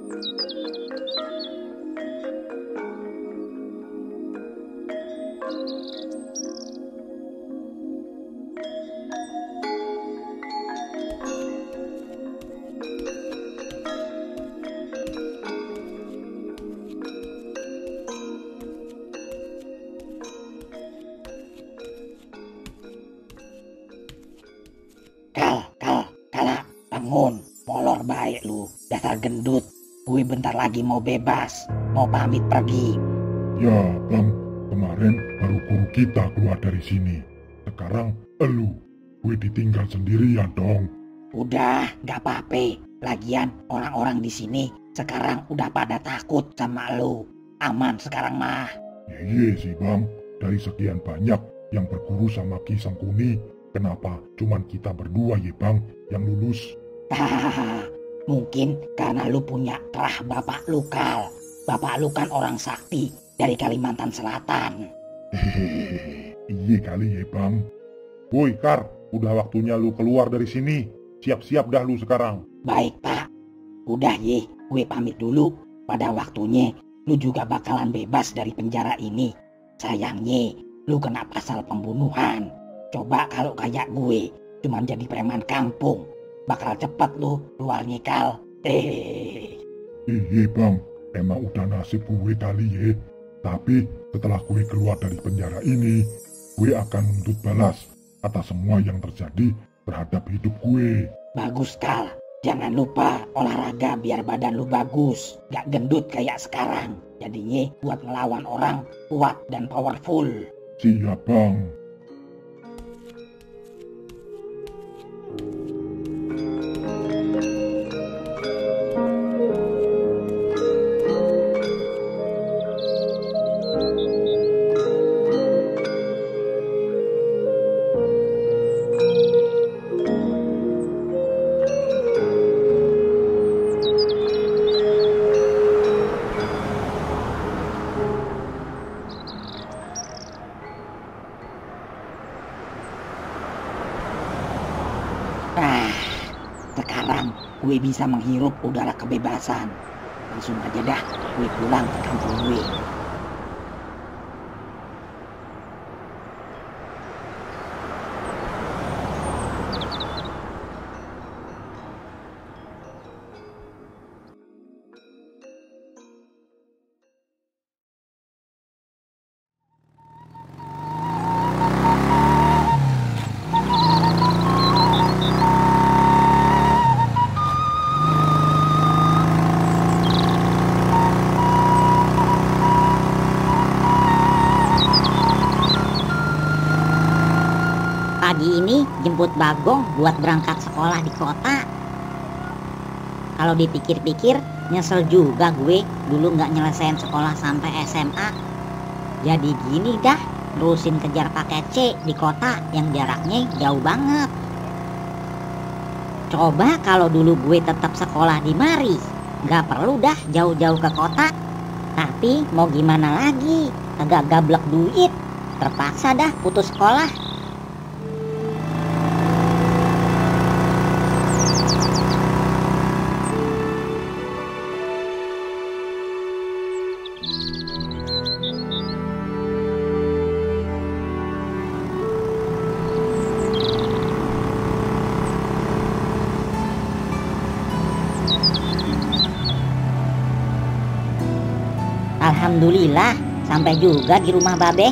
Kal, bangun, molor baik lu, dasar gendut. Gue bentar lagi mau bebas, mau pamit pergi. Ya Bang, kemarin baru guru kita keluar dari sini. Sekarang elu, gue ditinggal sendirian dong. Udah, gak apa-apa. Lagian orang-orang di sini sekarang udah pada takut sama lu. Aman sekarang mah. Iya sih Bang, dari sekian banyak yang berguru sama Ki Sangkuni, kenapa cuman kita berdua ya Bang yang lulus? Mungkin karena lu punya terah bapak lu, Kal. Bapak lu kan orang sakti dari Kalimantan Selatan. Hehehe, iya kali ya Bang. Woi Kar, udah waktunya lu keluar dari sini. Siap-siap dah lu sekarang. Baik Pak, udah ye, gue pamit dulu. Pada waktunya lu juga bakalan bebas dari penjara ini. Sayangnya lu kena pasal pembunuhan. Coba kalau kayak gue cuman jadi preman kampung, bakal cepet lu keluarnya, Kal. Iya Bang, emang udah nasib gue kali ya. Tapi setelah gue keluar dari penjara ini, gue akan menuntut balas atas semua yang terjadi terhadap hidup gue. Bagus, Kal. Jangan lupa olahraga biar badan lu bagus, gak gendut kayak sekarang. Jadinya buat ngelawan orang kuat dan powerful. Siap Bang. Sekarang gue bisa menghirup udara kebebasan. Langsung aja dah gue pulang ke kampung gue. Pagi ini jemput Bagong buat berangkat sekolah di kota. Kalau dipikir-pikir nyesel juga gue dulu gak nyelesain sekolah sampai SMA. Jadi gini dah, terusin kejar paket C di kota yang jaraknya jauh banget. Coba kalau dulu gue tetap sekolah di mari, gak perlu dah jauh-jauh ke kota. Tapi mau gimana lagi, kagak gablek duit, terpaksa dah putus sekolah. Alhamdulillah sampai juga di rumah Babe.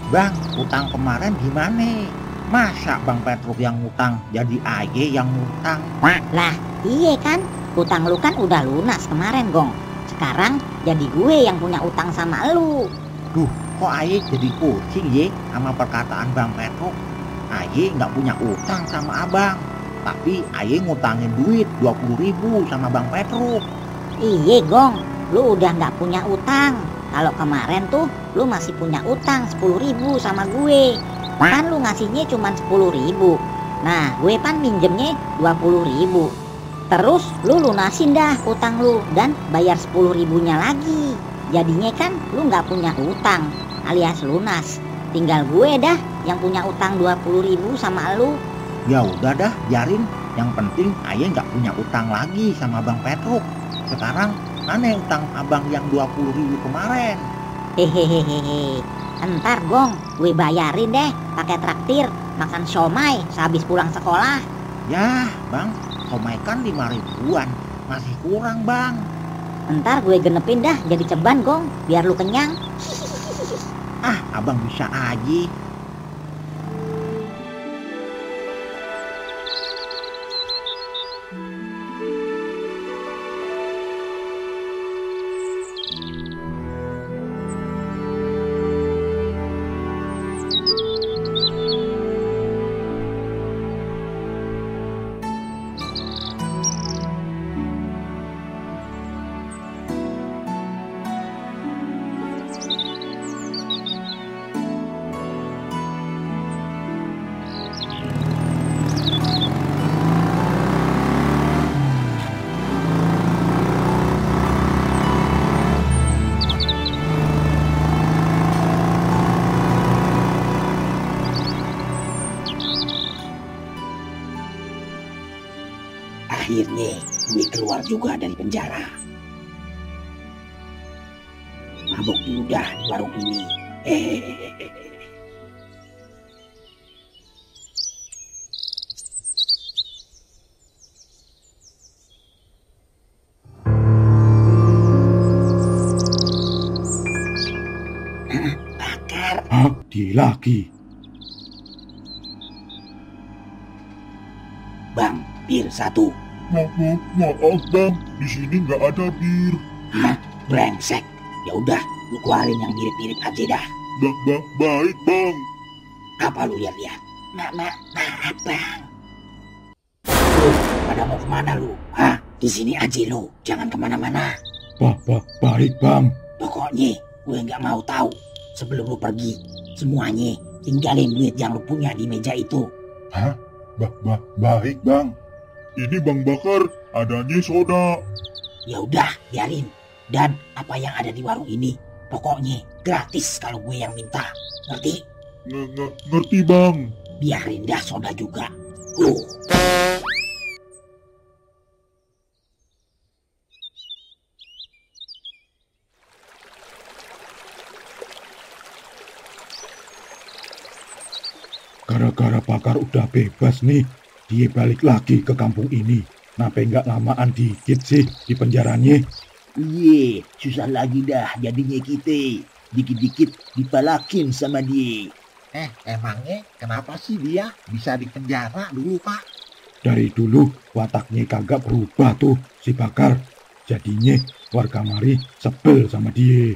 Bang, utang kemarin gimana? Masa Bang Petruk yang ngutang, jadi Aye yang ngutang? Lah iya kan, utang lu kan udah lunas kemarin Gong. Sekarang jadi gue yang punya utang sama lu. Duh, kok Aye jadi kucing ye sama perkataan Bang Petruk? Aye nggak punya utang sama abang, tapi Aye ngutangin duit 20.000 sama Bang Petruk. Iya Gong, lu udah nggak punya utang. Kalau kemarin tuh lu masih punya utang 10.000 sama gue. Kan lu ngasihnya cuma 10.000. Nah gue kan minjemnya 20.000. Terus lu lunasin dah utang lu dan bayar 10.000-nya lagi. Jadinya kan lu nggak punya utang. alias lunas. Tinggal gue dah yang punya utang 20.000 sama elu. Ya udah dah, biarin. Yang penting ayah nggak punya utang lagi sama Bang Petruk. Sekarang mana utang abang yang 20.000 kemarin? Hehehehe. Entar Gong, gue bayarin deh pakai traktir makan somai sehabis pulang sekolah. Ya bang, somai kan 5 ribuan, masih kurang bang. Entar gue genepin dah jadi ceban Gong, biar lu kenyang. Ah, abang bisa aja. Akhirnya gue keluar juga dari penjara. Mabuk dulu dah di warung ini. Bakar. Hah, dia lagi. Bang, bir satu. Maaf bang, di sini nggak ada bir. Hah? Brengsek. Ya udah, lu keluarin yang mirip-mirip aja dah. Baik bang. Apa lu lihat-lihat? Maaf bang. Lu pada mau kemana lu? Hah? Di sini aja lu, jangan kemana-mana. Baik bang. Pokoknya gue nggak mau tahu. Sebelum lu pergi, semuanya tinggalin duit yang lu punya di meja itu. Hah? Baik bang. Ini Bang Bakar, adanya soda. Ya udah, biarin. Dan apa yang ada di warung ini, pokoknya gratis kalau gue yang minta. Ngerti? Ngerti bang. Biarin dah soda juga. Gara-gara Bakar udah bebas nih, dia balik lagi ke kampung ini. Kenapa nggak lamaan dikit sih di penjaranya? Iye, susah lagi dah jadinya kita. Dikit-dikit dipalakin sama dia. Emangnya kenapa sih dia bisa di penjara dulu, Pak? Dari dulu wataknya kagak berubah tuh si Bakar. Jadinya warga mari sebel sama dia.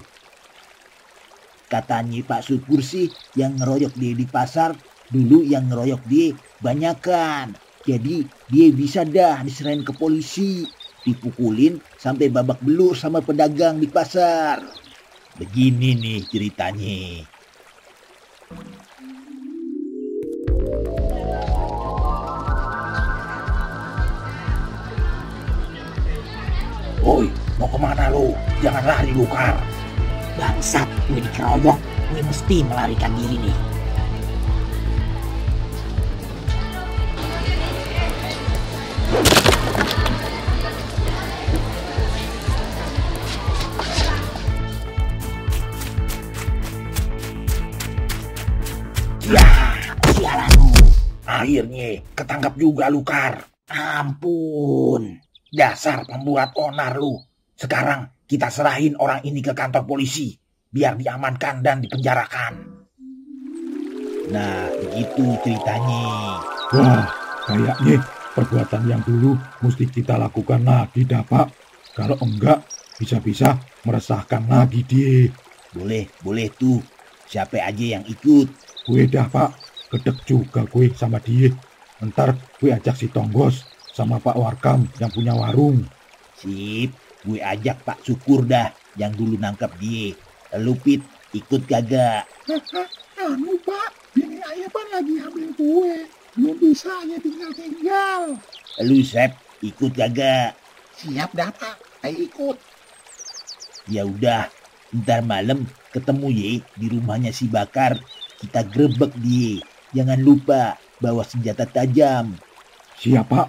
Katanya Pak Syukur sih yang ngeroyok dia di pasar, dulu yang ngeroyok dia banyakan. Jadi dia bisa dah diserahin ke polisi, dipukulin sampai babak belur sama pedagang di pasar. Begini nih ceritanya. Woi, mau kemana lu? Jangan lari lu, Kar. Bangsat, gue dikeroyok. Gue mesti melarikan diri nih. Ya, sialan lu. Akhirnya ketangkap juga lu, Kar. Ampun. Dasar pembuat onar lu. Sekarang kita serahin orang ini ke kantor polisi. Biar diamankan dan dipenjarakan. Nah, begitu ceritanya. Wah, kayaknya perbuatan yang dulu mesti kita lakukan lagi dah Pak. Kalau enggak, bisa-bisa meresahkan lagi dia. Boleh tuh. Siapa aja yang ikut? Gue dah Pak, gedek juga gue sama dia. Ntar gue ajak si Tonggos sama Pak Warkam yang punya warung. Sip, gue ajak Pak Syukur dah yang dulu nangkep dia. Lu Pit, ikut kagak? Anu Pak, bini ayah Pak lagi hamil gue. Belum bisa aja tinggal. Lu Sep, ikut kagak? Siap dah Pak, ayo ikut. Ya udah, Ntar malam ketemu ye di rumahnya si Bakar. Kita grebek dia. Jangan lupa bawa senjata tajam. Siapa?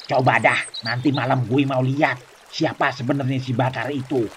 Coba dah, nanti malam gue mau lihat siapa sebenarnya si Bakar itu.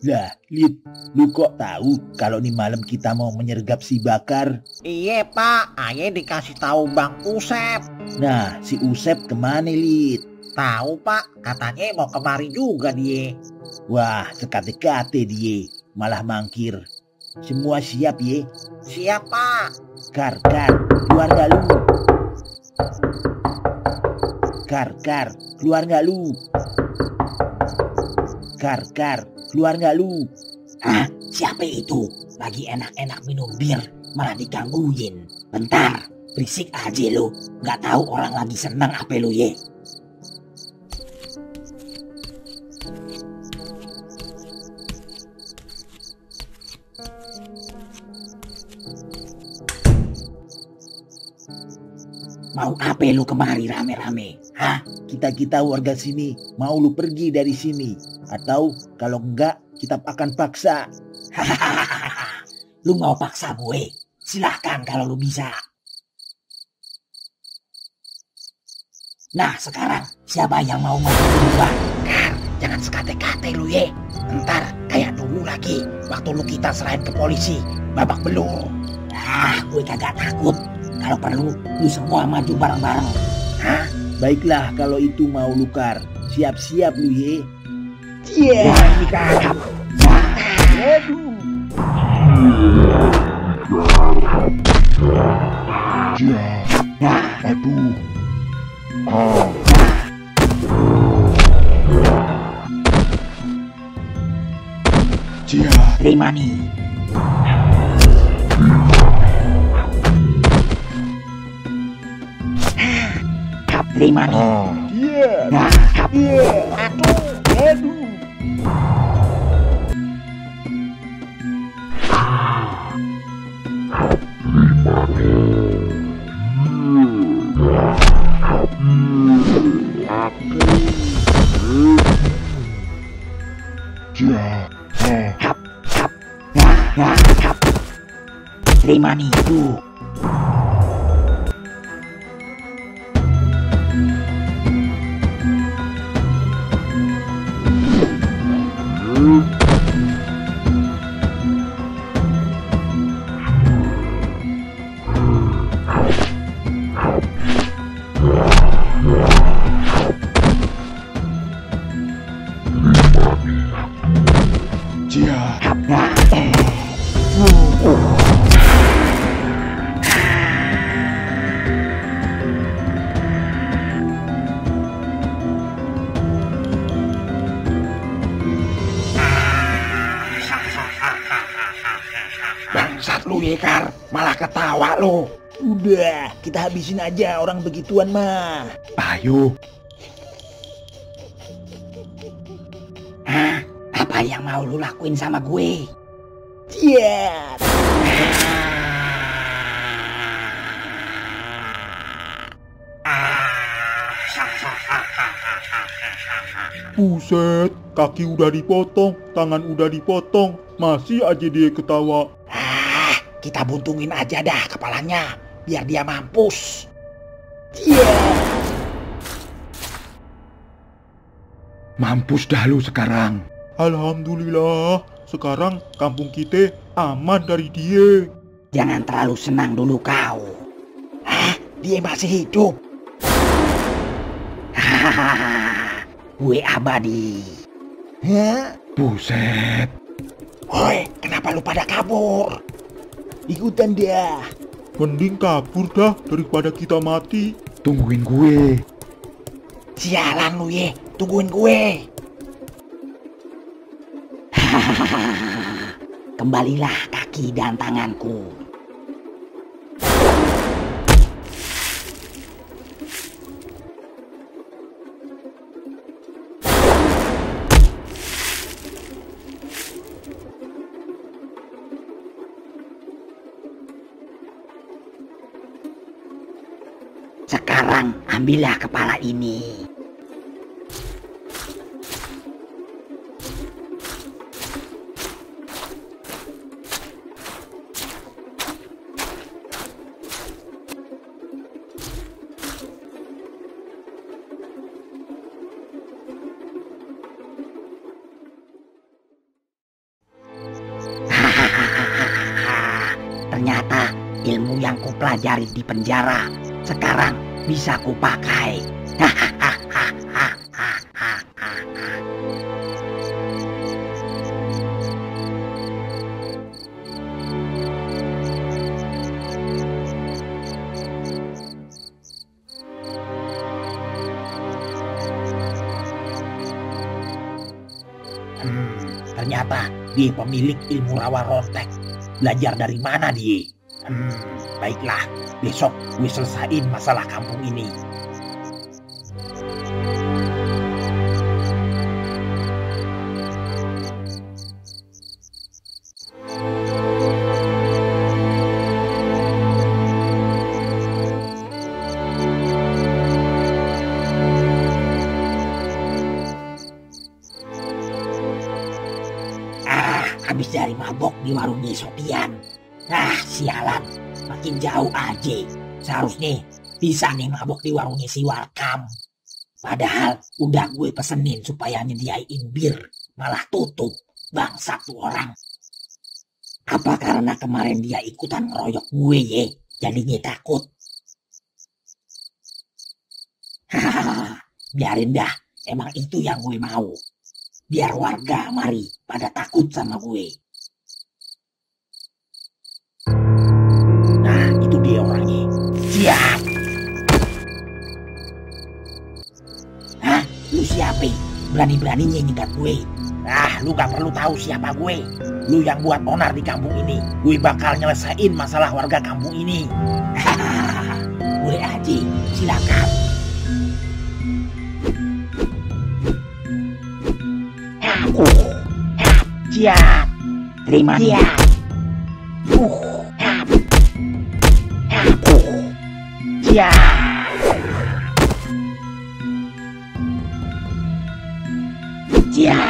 Lah, Lid, lu kok tahu kalau nih malam kita mau menyergap si Bakar? Iya Pak, aye dikasih tahu Bang Usep. Nah, si Usep kemana, Lid? Tahu Pak, katanya mau kemari juga dia. Wah, sekate-kate dia, malah mangkir. Semua siap ye? Siap Pak. Kar, keluar gak lu? Kar, keluar gak lu? Kar, keluar gak lu? Hah? Siapa itu? Lagi enak-enak minum bir, malah digangguin. Bentar, berisik aja lu. Gak tahu orang lagi senang apa lu ye. Mau apa lu kemari rame-rame? Hah? Kita warga sini mau lu pergi dari sini. Atau kalau enggak kita akan paksa. Lu mau paksa gue? Silahkan kalau lu bisa. Nah sekarang siapa yang mau maju duluan? Kar, jangan sekate-kate lu ye. Ntar kayak dulu lagi waktu lu kita serahin ke polisi, babak belur. Ah, gue kagak takut. Kalau perlu lu semua maju bareng-bareng. Hah? Baiklah kalau itu mau lu, Kar. Siap-siap lu ye. Iya, ditangkap. Aduh. Aduh. Terima nih. Terima nih. Nah, Aduh. Terima nih tuh. Bangsat lu ye, Kar. Malah ketawa lu. Udah, kita habisin aja orang begituan mah. Ayo. Hah? Apa yang mau lu lakuin sama gue? Siap. Buset, kaki udah dipotong, tangan udah dipotong, masih aja dia ketawa. Ah, kita buntungin aja dah kepalanya, biar dia mampus. Mampus dah lu sekarang. Alhamdulillah, sekarang kampung kita aman dari dia. Jangan terlalu senang dulu kau. Hah? Dia masih hidup? Hahaha, gue abadi. Hah? Buset. Woi, kenapa lu pada kabur? Ikutan dia. Mending kabur dah daripada kita mati. Tungguin gue. Sialan lu ye, tungguin gue. Hahaha, kembalilah kaki dan tanganku. Ambillah kepala ini. Ternyata ilmu yang kupelajari di penjara sekarang bisa kupakai. Ternyata dia pemilik ilmu rawa rontek. Belajar dari mana dia? Baiklah, besok gue selesain masalah kampung ini. Habis dari mabok di warungnya Sopian. Sialan, makin jauh aja. Seharusnya bisa nih mabok di warungnya si Warkam. Padahal udah gue pesenin supaya nyediain bir, malah tutup. Bangsat tuh orang. Apa karena kemarin dia ikutan ngeroyok gue ya, jadinya takut? Biarin dah, emang itu yang gue mau. Biar warga mari pada takut sama gue. Nah, itu dia orangnya. Siap. Lu siapa? Berani-beraninya nyegat gue. Lu gak perlu tahu siapa gue. Lu yang buat onar di kampung ini. Gue bakal nyelesain masalah warga kampung ini. Boleh aja, silakan. Siap. Terima siap. Siap. Siap.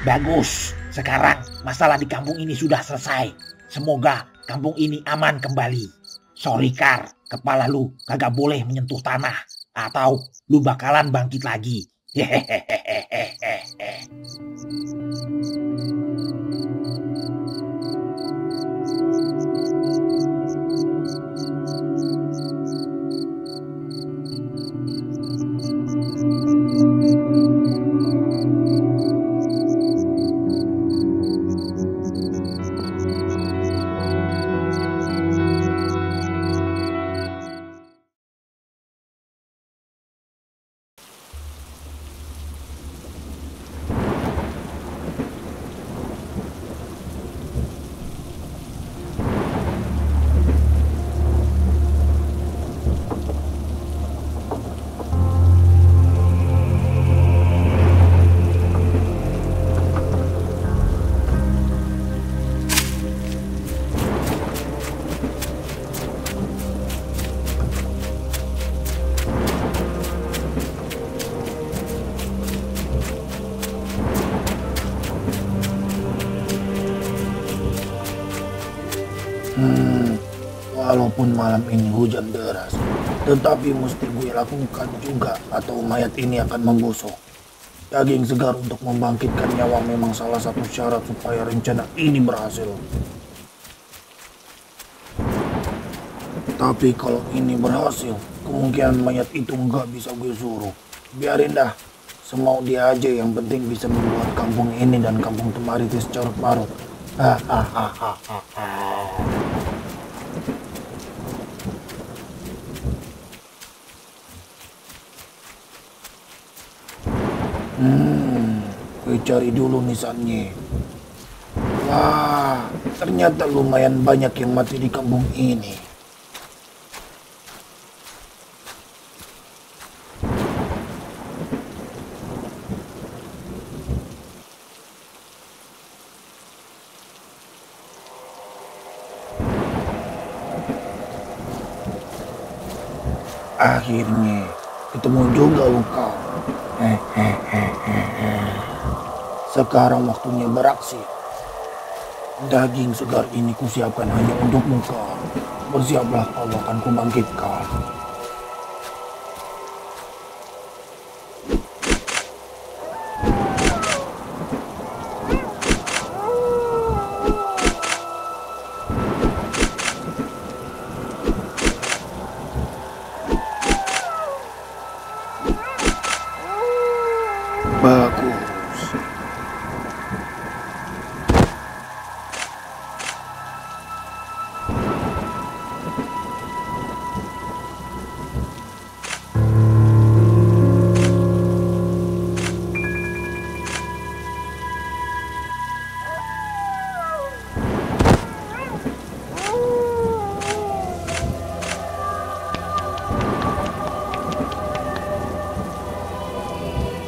Bagus, sekarang masalah di kampung ini sudah selesai. Semoga kampung ini aman kembali. Sorry Kar, kepala lu kagak boleh menyentuh tanah. Atau lu bakalan bangkit lagi. Hehehehehe. Walaupun malam ini hujan deras, tetapi mesti gue lakukan juga atau mayat ini akan membusuk. Daging segar untuk membangkitkan nyawa memang salah satu syarat supaya rencana ini berhasil. Tapi kalau ini berhasil, kemungkinan mayat itu nggak bisa gue suruh. Biarin dah, semau dia aja, yang penting bisa membuat kampung ini dan kampung Temaritis carut marut. Gue cari dulu nisannya. Wah, ternyata lumayan banyak yang mati di kampung ini. Akhirnya ketemu juga lu kau. Sekarang waktunya beraksi. Daging segar ini kusiapkan hanya untukmu kau. Bersiaplah, kau akan kubangkitkan. Bagus.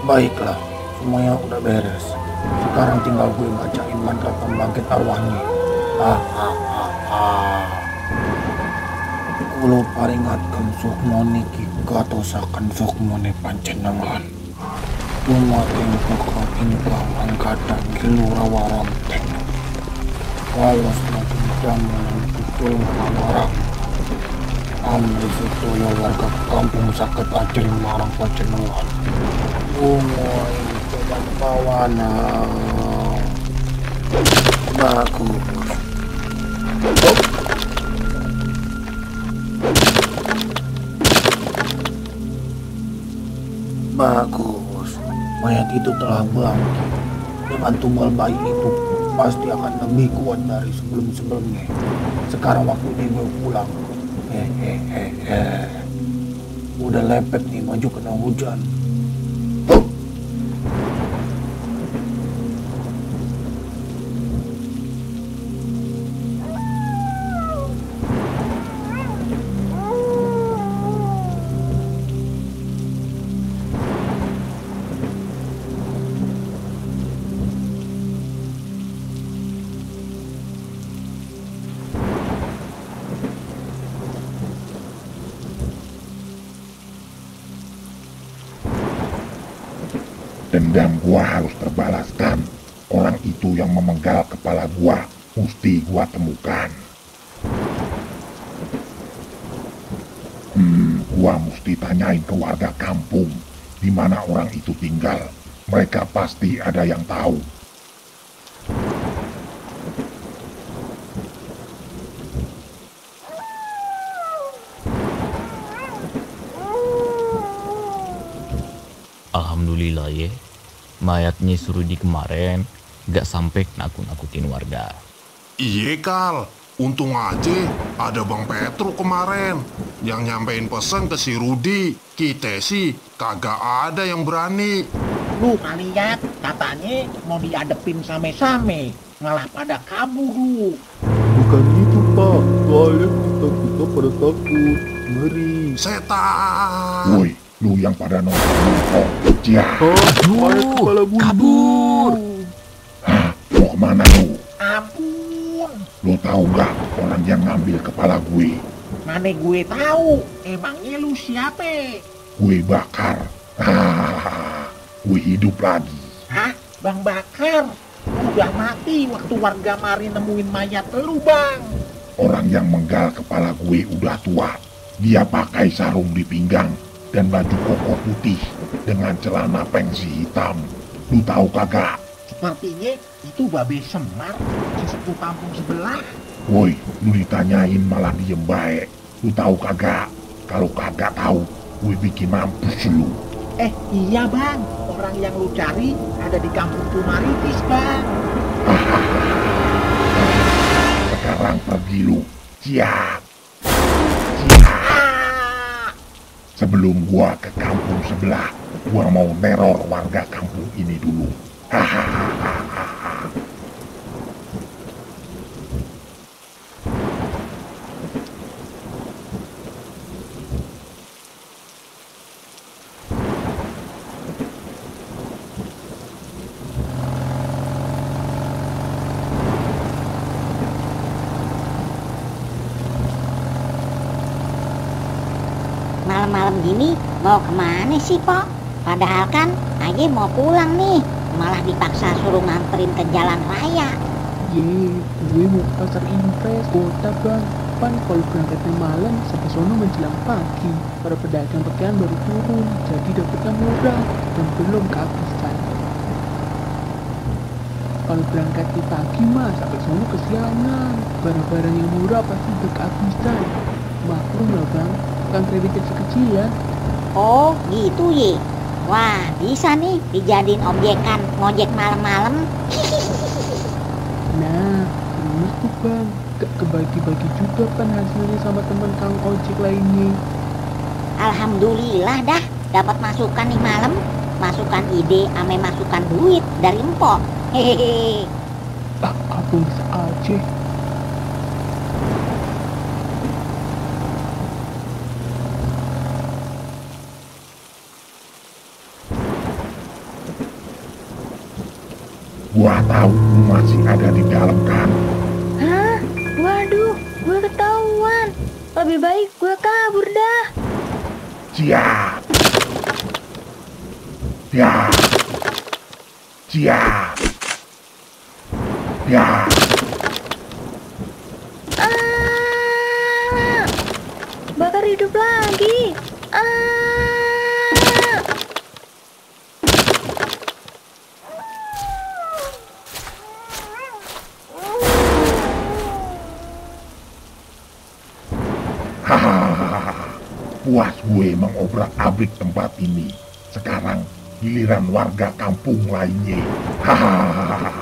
Baiklah, semuanya udah beres. Sekarang tinggal gue bacain mantra pembangkit arwahnya. Kulo paringatkan sukmone kikatosakan sukmone panjenengan. Dumateng kakang ingkang angkatan Gelora Waronteng. Walos makin damelan betul marang. Amri sedaya warga kampung saged ajring marang panjenengan. Umoi coba pawana. Bagus. Bagus. Mayat itu telah bangkit. Dengan tumbal bayi itu pasti akan lebih kuat dari sebelum-sebelumnya. Sekarang waktunya gue pulang. Udah lepet nih, maju kena hujan. Dendam gua harus terbalaskan. Orang itu yang memenggal kepala gua mesti gua temukan. Gua mesti tanyain ke warga kampung di mana orang itu tinggal. Mereka pasti ada yang tahu. Alhamdulillah ya, mayatnya Surudi kemarin gak sampai nakut-nakutin warga. Iya Kal, untung aja ada Bang Petru kemarin yang nyampein pesan ke si Rudi. Kita sih kagak ada yang berani. Lu lihat, katanya mau diadepin same-same, malah pada kabur lu. Bukan itu Pak, soalnya kita pada takut, ngeri. Setan. Woi, lu yang pada nongkrong. Aduh, kabur. Hah, mau kemana lu? Ampun, Lu tahu gak orang yang ngambil kepala gue? mana gue tahu, emangnya lu siapa? Gue bakar. Gue hidup lagi. Hah? Bang Bakar? Udah mati waktu warga mari nemuin mayat lu, Bang. Orang yang menggal kepala gue udah tua. Dia pakai sarung di pinggang dan baju koko putih dengan celana pengsi hitam. Lu tahu kagak? Sepertinya itu Babe Semar, sesepuh kampung sebelah. Woi, lu ditanyain malah diem baik. Lu tahu kagak? Kalau kagak tahu, gue bikin mampus lu. Iya Bang, orang yang lu cari ada di kampung Tumaritis, Bang. Sekarang pergi lu. Siap. Ah! Sebelum gua ke kampung sebelah, Gua mau neror warga kampung ini dulu. Hahaha. Malam-malam gini mau kemana sih, Pok? Padahal kan Aye mau pulang nih, malah dipaksa suruh nganterin ke jalan raya. Gue mau ke pasar impres kota bang. Pan kalau berangkatnya malam sampai sono menjelang pagi. Para pedagang pakaian baru turun, jadi dapetnya murah dan belum kehabisan. Kalau berangkat di pagi mah sampai sono kesiangan. Barang-barang yang murah pasti udah kehabisan. Maklum lah bang, bukan kredit kecil-kecilan. Oh gitu ye. Wah bisa nih dijadiin objekan ngojek malam-malam. Nah, terus tuh bang, gak kebagi-bagi juga kan hasilnya sama teman kang ojek lainnya. Alhamdulillah dah dapat masukan nih malam. Masukan ide ame masukan duit dari empok. Hehehe. Abang bisa aja. Gua tahu lu masih ada di dalam kan? Hah? Waduh, gue ketahuan. Lebih baik gue kabur dah. Siap. Siap. Siap. Siap. Bakar hidup lagi. Puas gue mengobrak-abrik tempat ini. Sekarang giliran warga kampung lainnya. Hahaha.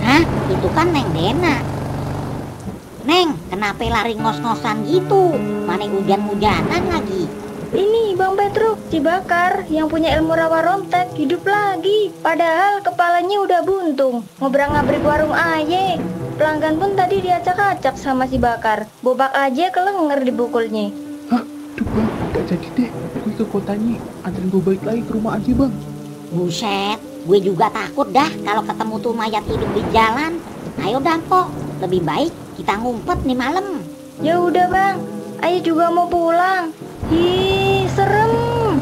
Hah? Itu kan Neng Dena. Neng, kenapa lari ngos-ngosan gitu? Mana hujan-hujanan lagi? Ini Bang Petruk, Cibakar yang punya ilmu rawa rontek hidup lagi. Padahal kepalanya udah buntung. Ngobrak-ngabrik warung Aye. Pelanggan pun tadi diacak-acak sama si Bakar. Bobak aja kelenger dipukulnya. Hah? Duh bang, gak jadi deh. Gue ke kotanya, anterin gue balik lagi ke rumah aja bang. Buset, gue juga takut dah kalau ketemu tuh mayat hidup di jalan. Ayo dah, Pok. Lebih baik kita ngumpet nih malam. Ya udah bang, Aye juga mau pulang. Ih, serem.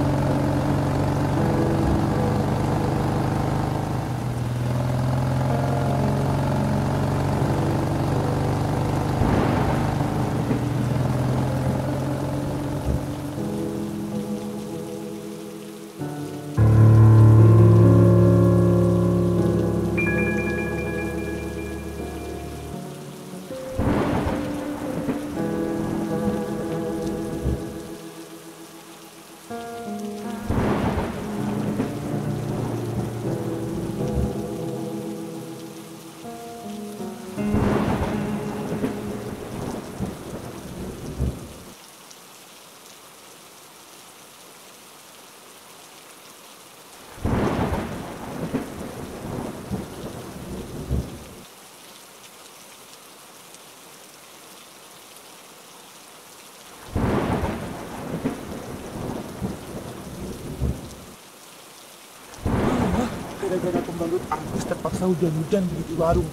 Gara-gara pembalut Agus terpaksa hujan-hujan di warung.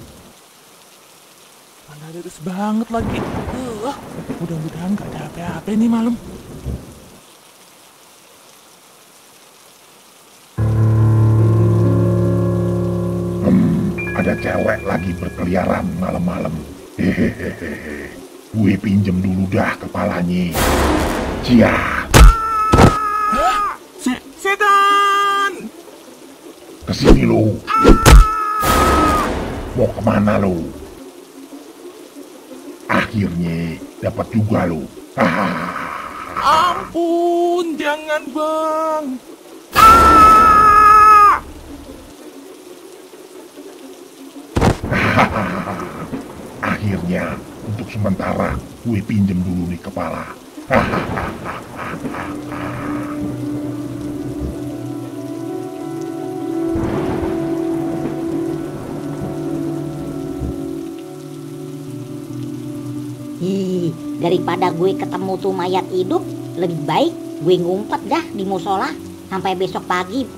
Mana deres banget lagi. Mudah-mudahan gak ada apa-apa nih malam. Ada cewek lagi berkeliaran malam-malam. Hehehe. Gue pinjem dulu dah kepalanya. Siap. Setan! Kesini lo. Mau kemana lo? Akhirnya dapat juga lo. Ampun! Ampun, jangan bang. Akhirnya, untuk sementara, gue pinjem dulu nih kepala. Daripada gue ketemu tuh mayat hidup, lebih baik gue ngumpet dah di musola sampai besok pagi.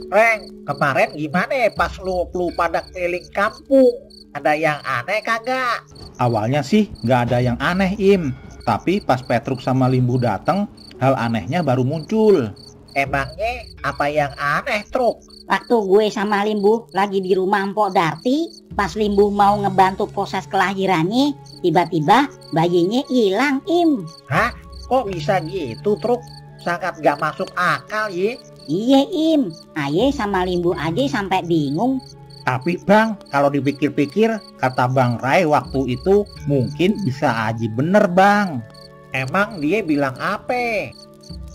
Reng, kemarin gimana ya pas lu pada keliling kampung? Ada yang aneh kagak? Awalnya sih nggak ada yang aneh, Im. Tapi pas Petruk sama Limbu datang, hal anehnya baru muncul. Emangnya apa yang aneh, Truk? Waktu gue sama Limbu lagi di rumah Mpok Darti, pas Limbu mau ngebantu proses kelahirannya, tiba-tiba bayinya hilang, Im. Hah? Kok bisa gitu, Truk? Sangat gak masuk akal ya. Iya, Im. Aye sama Limbu aja sampai bingung. Tapi Bang, kalau dipikir-pikir, kata Bang Rai waktu itu mungkin bisa aja bener, Bang. Emang dia bilang apa?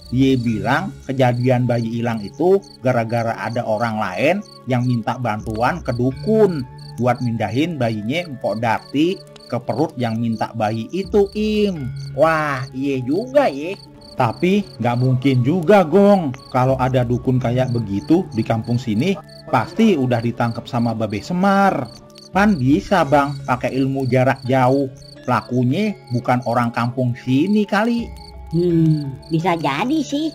Dia bilang kejadian bayi hilang itu gara-gara ada orang lain yang minta bantuan ke dukun buat mindahin bayinya Mpok Darti ke perut yang minta bayi itu, Im. Wah, iya juga ya. Tapi nggak mungkin juga, Gong. Kalau ada dukun kayak begitu di kampung sini, pasti udah ditangkap sama Babe Semar. Pan bisa, Bang, pakai ilmu jarak jauh. Pelakunya bukan orang kampung sini kali. Bisa jadi sih.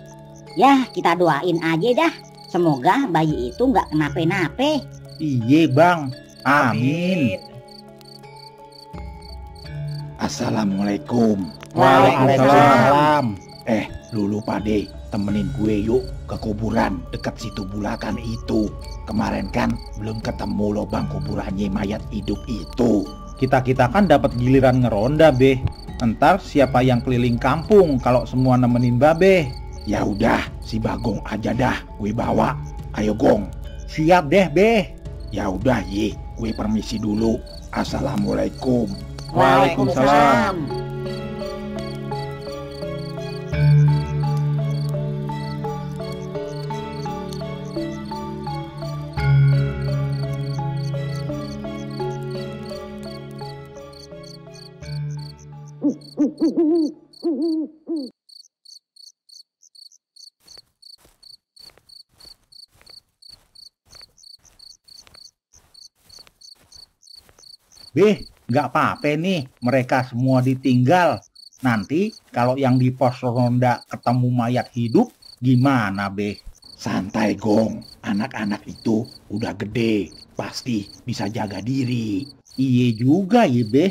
Ya, kita doain aja dah. Semoga bayi itu nggak kenapa-napa. Iya, Bang. Amin. Assalamualaikum. Waalaikumsalam. Lulu pade, temenin gue yuk ke kuburan dekat situ Bulakan itu. Kemarin kan belum ketemu lubang kuburannya mayat hidup itu. Kita kan dapat giliran ngeronda, Beh. Entar siapa yang keliling kampung kalau semua nemenin Babe? Ya udah, si Bagong aja dah gue bawa. Ayo Gong. Siap deh, Beh. Ya udah, Ye, gue permisi dulu. Assalamualaikum. Waalaikumsalam. Beh, nggak apa-apa nih mereka semua ditinggal. Nanti kalau yang di pos ronda ketemu mayat hidup, gimana, Beh? Santai, Gong. Anak-anak itu udah gede, pasti bisa jaga diri. Iya juga ya, Beh.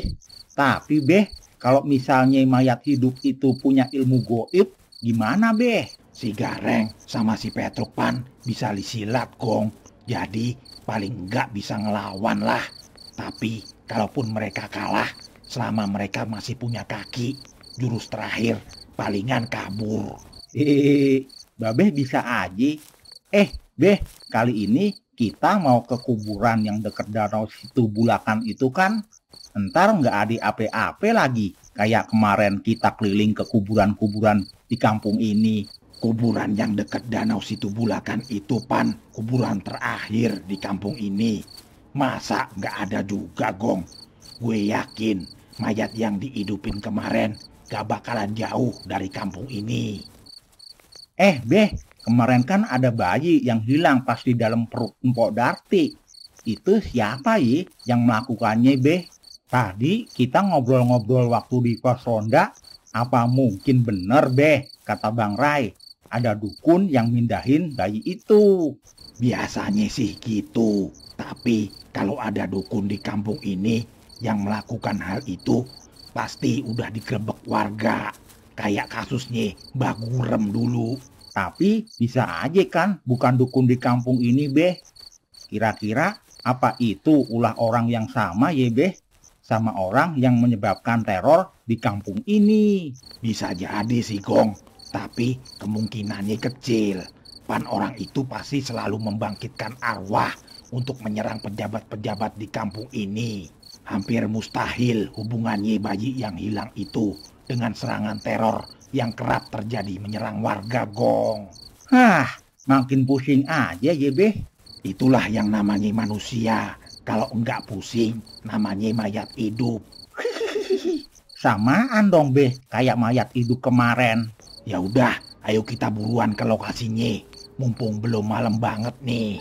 Tapi, Beh, kalau misalnya mayat hidup itu punya ilmu goib, gimana, Beh? Si Gareng sama si Petruk Pan bisa lisilat, Gong. Jadi paling nggak bisa ngelawan lah. Tapi kalaupun mereka kalah, selama mereka masih punya kaki, jurus terakhir palingan kabur. Babeh bisa aja. Beh, kali ini kita mau ke kuburan yang dekat danau situ Bulakan itu kan. Entar nggak ada ape-ape lagi. Kayak kemarin kita keliling ke kuburan-kuburan di kampung ini. Kuburan yang dekat danau situ Bulakan itu, Pan, kuburan terakhir di kampung ini. Masa nggak ada juga, Gong? Gue yakin mayat yang dihidupin kemarin gak bakalan jauh dari kampung ini. Beh, kemarin kan ada bayi yang hilang pas di dalam perut Mpok Darti. Itu siapa yang melakukannya, Beh? Tadi kita ngobrol-ngobrol waktu di pos ronda. Apa mungkin bener, Beh, kata Bang Rai, ada dukun yang mindahin bayi itu? Biasanya sih gitu. Tapi kalau ada dukun di kampung ini yang melakukan hal itu, pasti udah digerebek warga. Kayak kasusnya Mbah Gurem dulu. Tapi bisa aja kan bukan dukun di kampung ini, Beh. Kira-kira apa itu ulah orang yang sama ya, Beh? Sama orang yang menyebabkan teror di kampung ini. Bisa jadi sih, Gong. Tapi kemungkinannya kecil. Pan orang itu pasti selalu membangkitkan arwah untuk menyerang pejabat-pejabat di kampung ini. Hampir mustahil hubungannya bayi yang hilang itu dengan serangan teror yang kerap terjadi menyerang warga, Gong. Makin pusing aja ya, Beh. Itulah yang namanya manusia. Kalau enggak pusing, namanya mayat hidup. Samaan dong, Beh, kayak mayat hidup kemarin. Ya udah, ayo kita buruan ke lokasinya. Mumpung belum malam banget nih.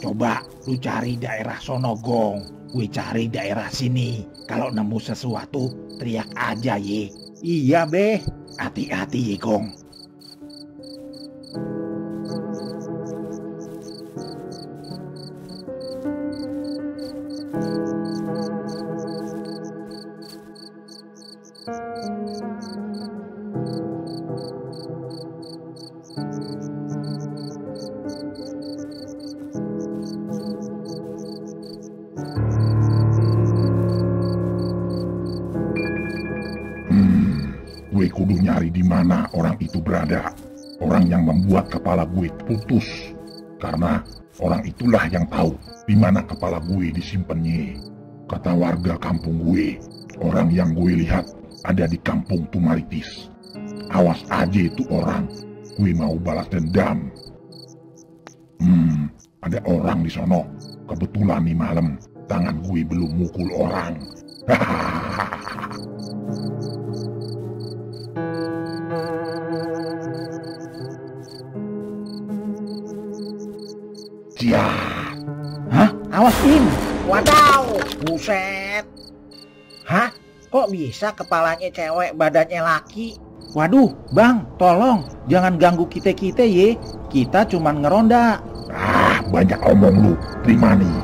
Coba lu cari daerah sono, Gong. Gue cari daerah sini. Kalau nemu sesuatu, teriak aja ye. Iya, Beh. Hati-hati ye, Gong. Gue kudu nyari di mana orang itu berada. Orang yang membuat kepala gue putus. Karena orang itulah yang tahu di mana kepala gue disimpannya. Kata warga kampung gue, orang yang gue lihat ada di kampung Tumaritis. Awas aja itu orang, gue mau balas dendam. Ada orang di sono. Kebetulan nih malam, tangan gue belum mukul orang. Siap. Awas, Im. Wadaw, buset. Kok bisa kepalanya cewek, badannya laki? Waduh, Bang, tolong jangan ganggu kita-kita ye. Kita cuman ngeronda. Banyak omong lu, terima nih.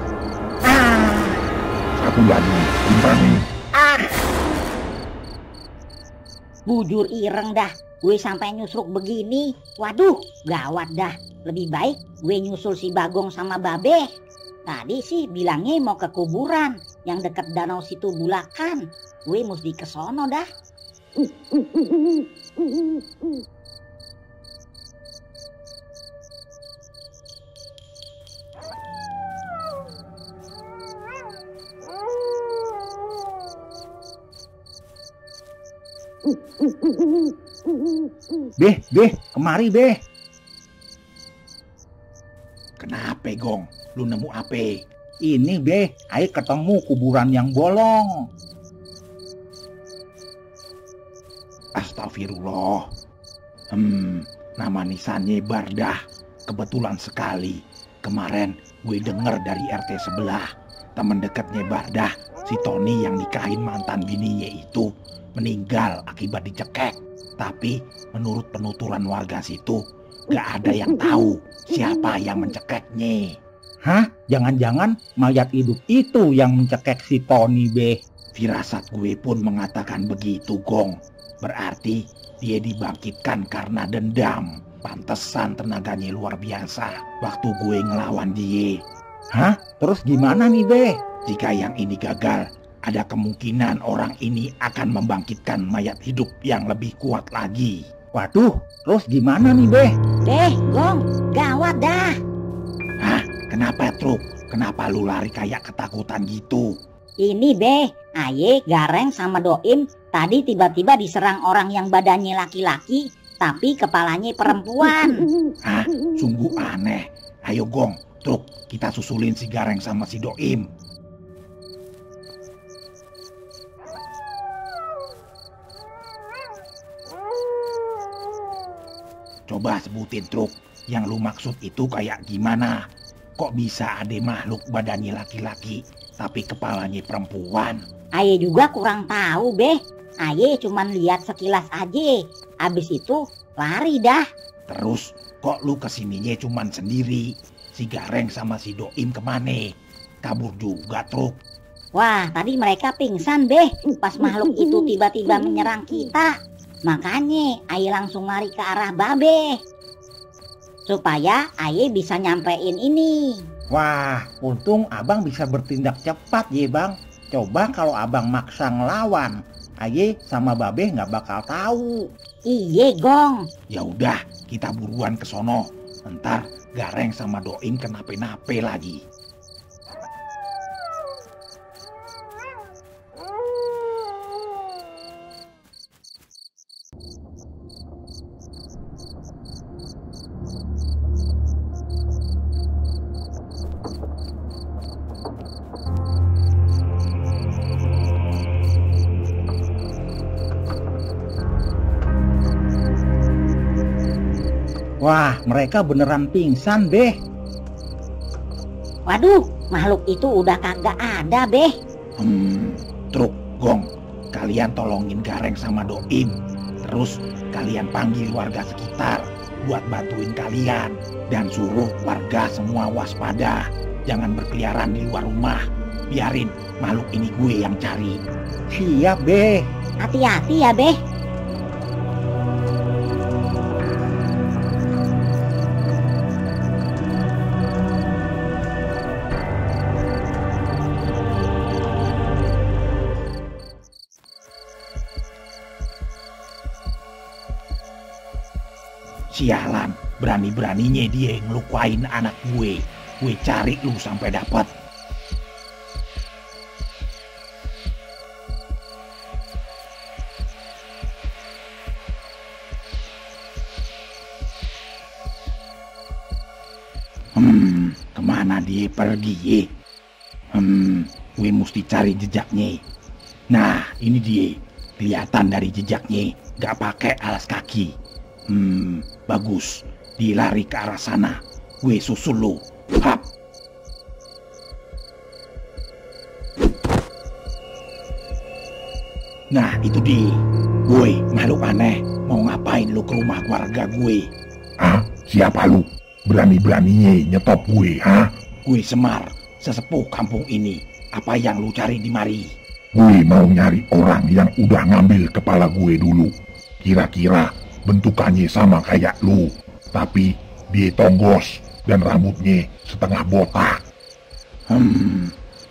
Satu lagi, terima nih. Bujur ireng dah, gue sampai nyusruk begini. Waduh, gawat dah. Lebih baik gue nyusul si Bagong sama Babe. Tadi sih bilangnya mau ke kuburan yang deket danau situ Bulakan. Gue mesti ke sono dah. Beh, kemari, Beh. Kenapa, Gong? Lu nemu apa? Ini, Beh, ayo ketemu kuburan yang bolong. Astagfirullah. Nama nisannya Bardah. Kebetulan sekali. Kemarin gue denger dari RT sebelah. Temen dekatnya Bardah, si Tony yang nikahin mantan bininya itu, meninggal akibat dicekek. Tapi menurut penuturan warga situ, gak ada yang tahu siapa yang mencekeknya. Jangan-jangan mayat hidup itu yang mencekek si Tony, Beh. Firasat gue pun mengatakan begitu, Gong. Berarti dia dibangkitkan karena dendam. Pantesan tenaganya luar biasa waktu gue ngelawan dia. Hah? Terus gimana nih, Beh? Jika yang ini gagal, ada kemungkinan orang ini akan membangkitkan mayat hidup yang lebih kuat lagi. Waduh, terus gimana nih, Beh? Gong, gawat dah. Hah? Kenapa, Truk? Kenapa lu lari kayak ketakutan gitu? Ini Beh, Aye, Gareng sama Doim tadi tiba-tiba diserang orang yang badannya laki-laki, tapi kepalanya perempuan. Hah? Sungguh aneh. Ayo Gong, Truk, kita susulin si Gareng sama si Doim. Coba sebutin, Truk, yang lu maksud itu kayak gimana? Kok bisa ada makhluk badannya laki-laki tapi kepalanya perempuan? Aye juga kurang tahu, Beh. Aye cuman lihat sekilas aja. Abis itu lari dah. Terus kok lu kesininya cuman sendiri? Si Gareng sama si Doim kemana? Kabur juga, Truk. Wah, tadi mereka pingsan, Beh, pas makhluk itu tiba-tiba menyerang kita. Makanya Aye langsung lari ke arah Babe supaya Aye bisa nyampein ini. Wah, untung abang bisa bertindak cepat ya, Bang. Coba kalau abang maksa ngelawan, Aye sama Babe nggak bakal tahu. Iye, Gong. Ya udah, kita buruan ke sono. Ntar Gareng sama Doim kenapa-napa lagi. Wah, mereka beneran pingsan, Beh. Waduh, makhluk itu udah kagak ada, Beh. Truk, Gong, kalian tolongin Gareng sama Doim. Terus kalian panggil warga sekitar buat bantuin kalian. Dan suruh warga semua waspada. Jangan berkeliaran di luar rumah. Biarin makhluk ini gue yang cari. Siap, Beh. Hati-hati ya, Beh. Sialan, berani-beraninya dia ngelukain anak gue. Gue cari lu sampai dapat. Kemana dia pergi? Gue mesti cari jejaknya. Nah, ini dia. Kelihatan dari jejaknya, gak pakai alas kaki. Bagus. Dia lari ke arah sana. Gue susul lu. Hap. Nah, itu dia. Woi, makhluk aneh. Mau ngapain lu ke rumah warga gue? Hah? Siapa lu? Berani-beraninya nyetop gue, hah? Gue Semar, sesepuh kampung ini. Apa yang lu cari di mari? Gue mau nyari orang yang udah ngambil kepala gue dulu. Kira-kira bentukannya sama kayak lu, tapi dia tonggos dan rambutnya setengah botak.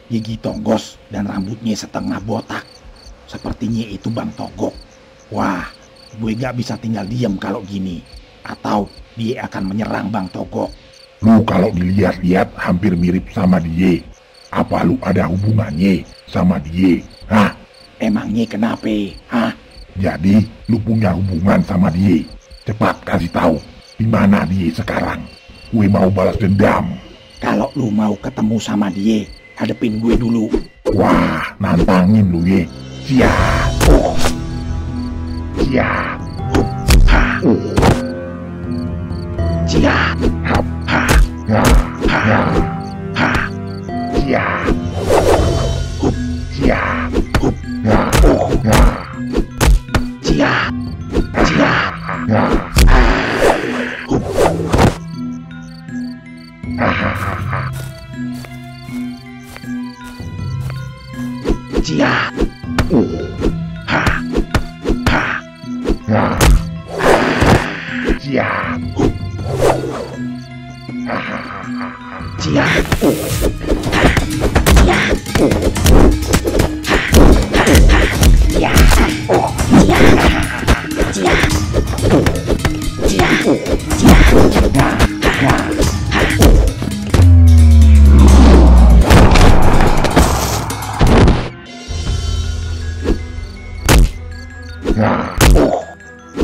Gigi tonggos dan rambutnya setengah botak. Sepertinya itu Bang Togok. Wah, gue gak bisa tinggal diam kalau gini. Atau dia akan menyerang Bang Togok. Lu kalau dilihat-lihat hampir mirip sama dia. Apa lu ada hubungannya sama dia? Hah? Emangnya kenapa? Hah? Jadi lu punya hubungan sama dia. Cepat kasih tahu di mana dia sekarang. Gue mau balas dendam. Kalau lu mau ketemu sama dia, hadepin gue dulu. Wah, nantangin lu ye. Siap. Siap. Siap. Hap. Ha. Ha. Ha. Ha. Siap. Siap. Ha. Ha. Siap. Siap. Ha. Siap. Ha. Ha. Ha. Siap. Siap.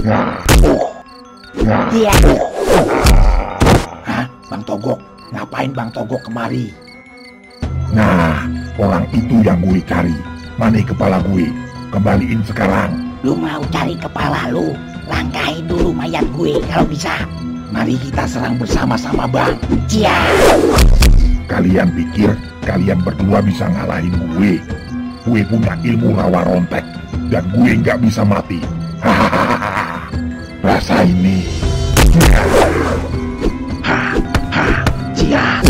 Iya. Hah, Bang Togok? Ngapain Bang Togok kemari? Nah, orang itu yang gue cari. Mana kepala gue? Kembaliin sekarang. Lu mau cari kepala lu? Langkahi dulu mayat gue kalau bisa. Mari kita serang bersama-sama, Bang. Siap. Kalian pikir kalian berdua bisa ngalahin gue? Gue punya ilmu rawa rontek dan gue nggak bisa mati. Hahaha. Rasa ini. Siap.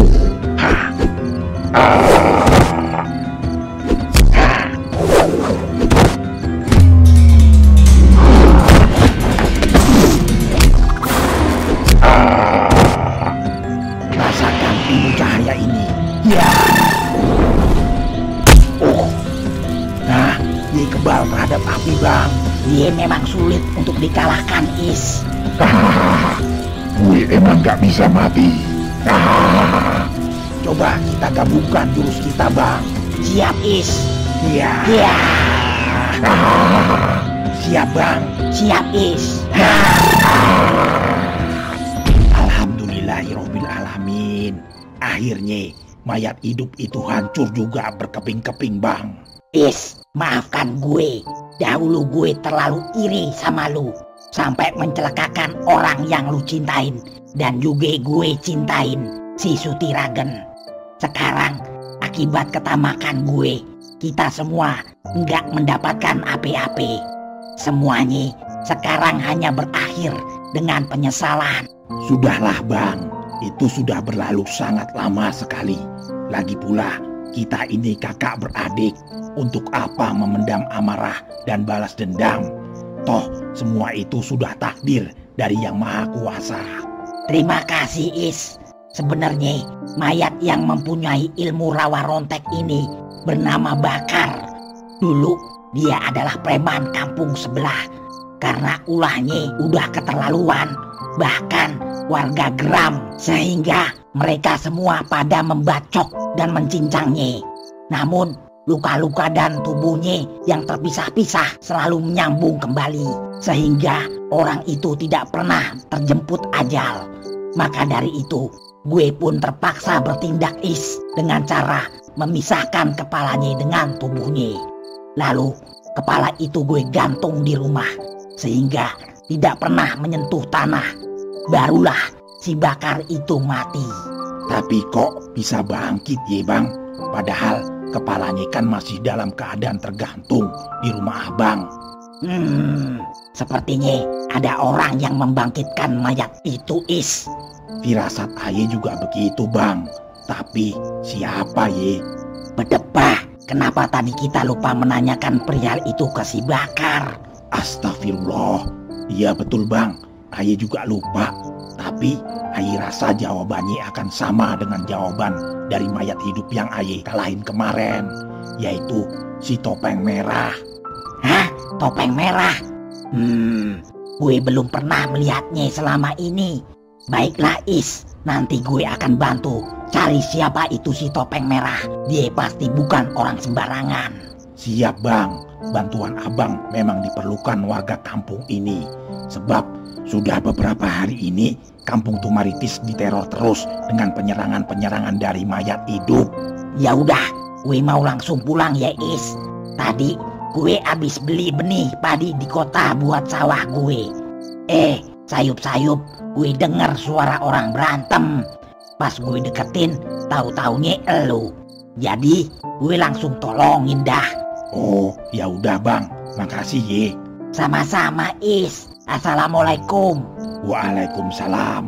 Rasakan ilmu cahaya ini. Ya. Nah, dia kebal terhadap api, Bang. Dia memang sulit untuk dikalahkan, Is. Gue emang gak bisa mati. Coba kita gabungkan jurus kita, Bang. Siap, Is. Iya. Iya. Siap, Bang. Siap, Is. Alhamdulillahirabbil alamin. Akhirnya mayat hidup itu hancur juga berkeping-keping, Bang. Is, maafkan gue. Dahulu gue terlalu iri sama lu. Sampai mencelakakan orang yang lu cintain. Dan juga gue cintain si Sutiragen. Sekarang, akibat ketamakan gue, kita semua nggak mendapatkan apa-apa. Semuanya sekarang hanya berakhir dengan penyesalan. Sudahlah, Bang. Itu sudah berlalu sangat lama sekali. Lagi pula, kita ini kakak beradik. Untuk apa memendam amarah dan balas dendam? Toh, semua itu sudah takdir dari Yang Maha Kuasa. Terima kasih, Is. Sebenarnya, mayat yang mempunyai ilmu rawa rontek ini bernama Bakar. Dulu, dia adalah preman kampung sebelah. Karena ulahnya udah keterlaluan. Bahkan warga geram. Sehingga mereka semua pada membacok dan mencincangnya. Namun, luka-luka dan tubuhnya yang terpisah-pisah selalu menyambung kembali. Sehingga orang itu tidak pernah terjemput ajal. Maka dari itu, gue pun terpaksa bertindak, Is. Dengan cara memisahkan kepalanya dengan tubuhnya. Lalu, kepala itu gue gantung di rumah. Sehingga tidak pernah menyentuh tanah. Barulah si Bakar itu mati. Tapi kok bisa bangkit ya, Bang? Padahal kepalanya kan masih dalam keadaan tergantung di rumah Abang. Sepertinya ada orang yang membangkitkan mayat itu, Is. Firasat Aye juga begitu, Bang. Tapi siapa ye? Bedebah, kenapa tadi kita lupa menanyakan perihal itu ke si Bakar? Astagfirullah. Iya betul, Bang. Aye juga lupa. Tapi Aye rasa jawabannya akan sama dengan jawaban dari mayat hidup yang Aye kalahin kemarin, yaitu si topeng merah. Hah? Topeng merah? Gue belum pernah melihatnya selama ini. Baiklah, Is, nanti gue akan bantu cari siapa itu si topeng merah. Dia pasti bukan orang sembarangan. Siap, Bang. Bantuan Abang memang diperlukan warga kampung ini. Sebab sudah beberapa hari ini kampung Tumaritis diteror terus dengan penyerangan-penyerangan dari mayat hidup. Ya udah, gue mau langsung pulang ya, Is. Tadi gue habis beli benih padi di kota buat sawah gue. Sayup-sayup gue denger suara orang berantem. Pas gue deketin, tahu-taunya elu. Jadi gue langsung tolongin dah. Oh, ya udah, Bang. Makasih ye. Sama-sama, Is. Assalamualaikum. Waalaikumsalam.